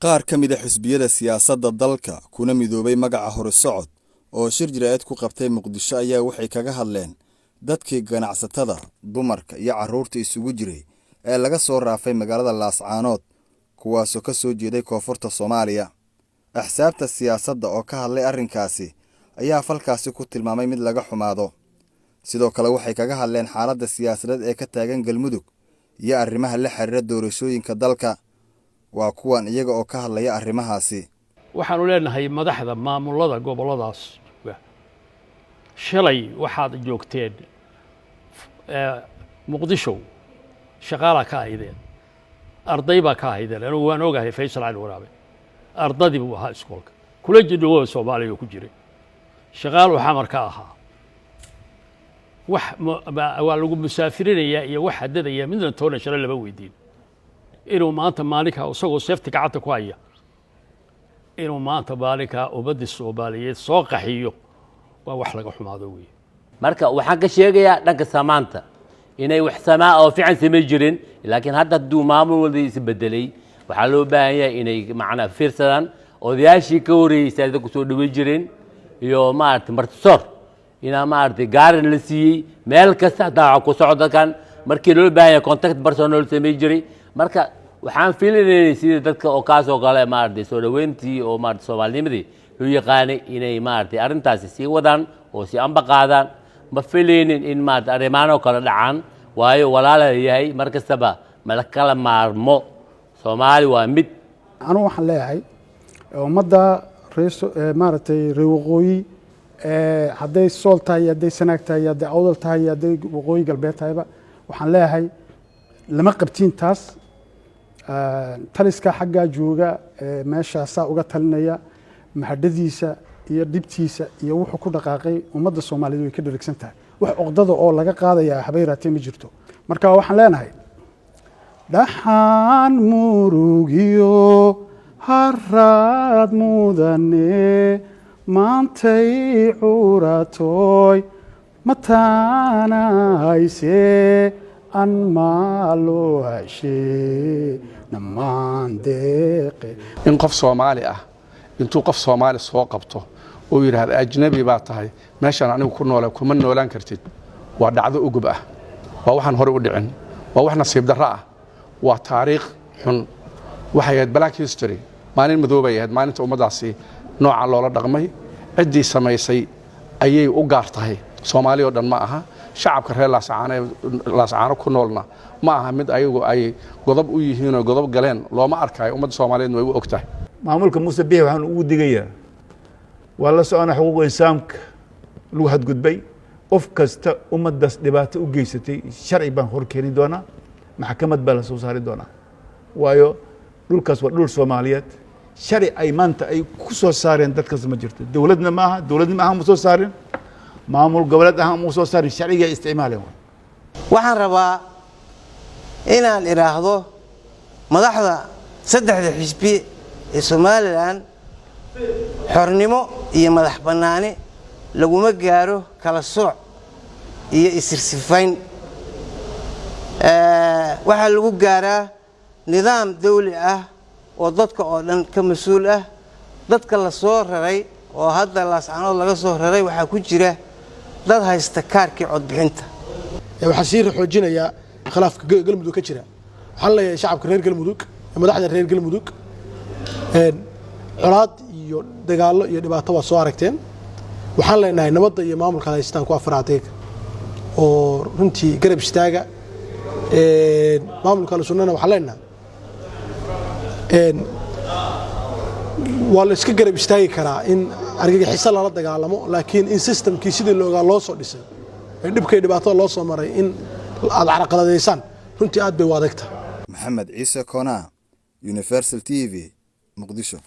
Qaar ka mid ah xisbiyada siyaasadda dalka kuna midoobay magaca Horusocod oo shir jaraa'id ku qabtay Muqdisho ayaa waxay kaga hadleen dadkii ganacsatada, dumarka iyo carruurta isugu jiray ee laga soo raafay magaalada Laascaanood, kuwaasoo ka soo jeeday koonfurta Soomaaliya. Axsaabta siyaasadda oo ka hadlay arrinkaasi ayaa falkaasi ku tilmaamay mid laga xumaado. Sidoo kale waxay kaga hadleen xaaladda siyaasadeed ee ka taagan Galmudug iyo arrimaha la xiriira doorashooyinka dalka. Waa kuwan iyaga oo ka hadlaya arrimahaasi. Waxaanu leenahay madaxda maamulada gobolladaas, shalay waxaad joogteen Muqdisho, shaqaalaa ka ahaydeen, arday baa ka ahaydeen. Anugu waan ogahay, Faysal Cali Waraabe ardadii buu ahaa, iskoolka kula jidhowo Soomaaliya ku jiray, shaqaalu Xamar ka ahaa. Wax waa lagu musaafirinayaa iyo wax hadadaya midna toona shalay lama weydiin. Inuu maanta maalinkaa isagoo seefti gacanta ku haya inuu maanta maalinkaa ummaddii Soomaaliyeed soo qaxiyo waa wax laga xumaado weeye. Marka waxaan ka sheegayaa dhanka samaanta inay wax samaa oo fiican samay jirin, laakiin hadda hadduu maamul walba isbedelay, waxaa loo baahan yahay inay macnaa fiirsadaan odayaashii ka horreeyey saada ku soo dhawey jireen iyo maaragtay martisoor inaa maaragtay gaaran la siiyey meel kasta hataa waxa ku socdo dadkan markii loo baahan yahay contact person loo samey jiray. Marka waxaan fiilinaynay sidii dadka oo kaas oo kale maaragtay soo dhaweyntii oo maaragtay Soomaalinimadii loo yaqaanay inay maaragtay arrintaasi sii wadaan oo sii amba qaadaan. Ma filaynin in maaragtay arrimaan oo kale dhacaan, waayo walaala yahay, mar kastaba mala kala maarmo, Soomaali waa mid. Anugu waxaan leeyahay ummadda reer maaragtay reer waqooyi, hadday Sool tahay iyo hadday Sanaag tahay iyo hadday Awdal tahay iyo hadday Waqooyi Galbeed tahayba, waxaan leeyahay lama qabtiin taas. Taliska xaggaa jooga meeshaasaa uga talinaya mahadhadiisa iyo dhibtiisa iyo wuxuu ku dhaqaaqay ummadda Soomaaliyeed way ka dherigsan tahay. Wax oqdada oo laga qaadayaa habay raatee ma jirto. Marka waxaan leenahay, dhaxaan murugiyo haraad mudane maantay curatoy mataanayse an maalo heshe namaan deeqe. In qof Soomaali ah intuu qof Soomaali soo qabto oo yidhaahda "Ajnabi baa tahay, meeshaan anigu ku noole kuma noolaan kartid," waa dhacdo ugub ah, waa waxaan horey u dhicin, waa wax nasiib darro ah, waa taariikh xun. Waxay ahayd black history, maalin madoobay ahayd maalinta ummaddaasi nooca loola dhaqmay. Ciddii samaysay ayay u gaar tahay, Soomaali oo dhan ma aha. Shacabka reer Laascaano ee Laascaano ku noolna ma aha mid ayagu ay godob u yihiin oo godob galeen looma arkayo. Ummadda Soomaaliyeedna way u og tahay. Maamulka Muuse Bixi waxaan ugu digayaa, waa la socona xuquuqa insaanka lagu xadgudbay. Qof kasta ummaddaas dhibaato u geysatay sharci baan hor keeni doonaa, maxkamad baa la soo saari doonaa, waayo dhulkaas waa dhul Soomaaliyeed. Sharci ay maanta ay ku soo saareen dadkaas ma jirto. Dowladna ma aha, dowladnima ahaan mu soo saarin, maamul goboleed ahaan mu soo saarin, sharciga ay isticmaaleen. Waxaan rabaa inaan idhaahdo madaxda saddexda xisbi ee Somaliland, xornimo iyo madax bannaani laguma gaaro kala sooc iyo isirsifayn. Waxaa lagu gaaraa nidaam dawli ah oo dadka oo dhan ka mas-uul ah. Dadka la soo raray oo hadda Laascanood laga soo raray waxaa ku jira dad haysta kaarkii codbixinta. Waxaan sii xoojinayaa khilaafka Galmudug ka jira. Waxaan leeyahay shacabka reer Galmudug, madaxda reer Galmudug, colaad iyo dagaallo iyo dhibaato waa soo aragteen. Waxaan leenahay nabadda iyo maamulkaad haystaan ku afar adeega oo runtii garab istaaga maamulka Ahlu Sunnana. Waxaan leenahay waa la iska garab istaagi karaa in argagixiso lala dagaalamo, laakiin in systemkii sidii loogaa loo soo dhisay ee dhibka iyo dhibaatada loo soo maray in aad caraqaladaysaan runtii aad bay u adagtahay. Maxamed Ciise Koonaa, Universal TV, Muqdisho.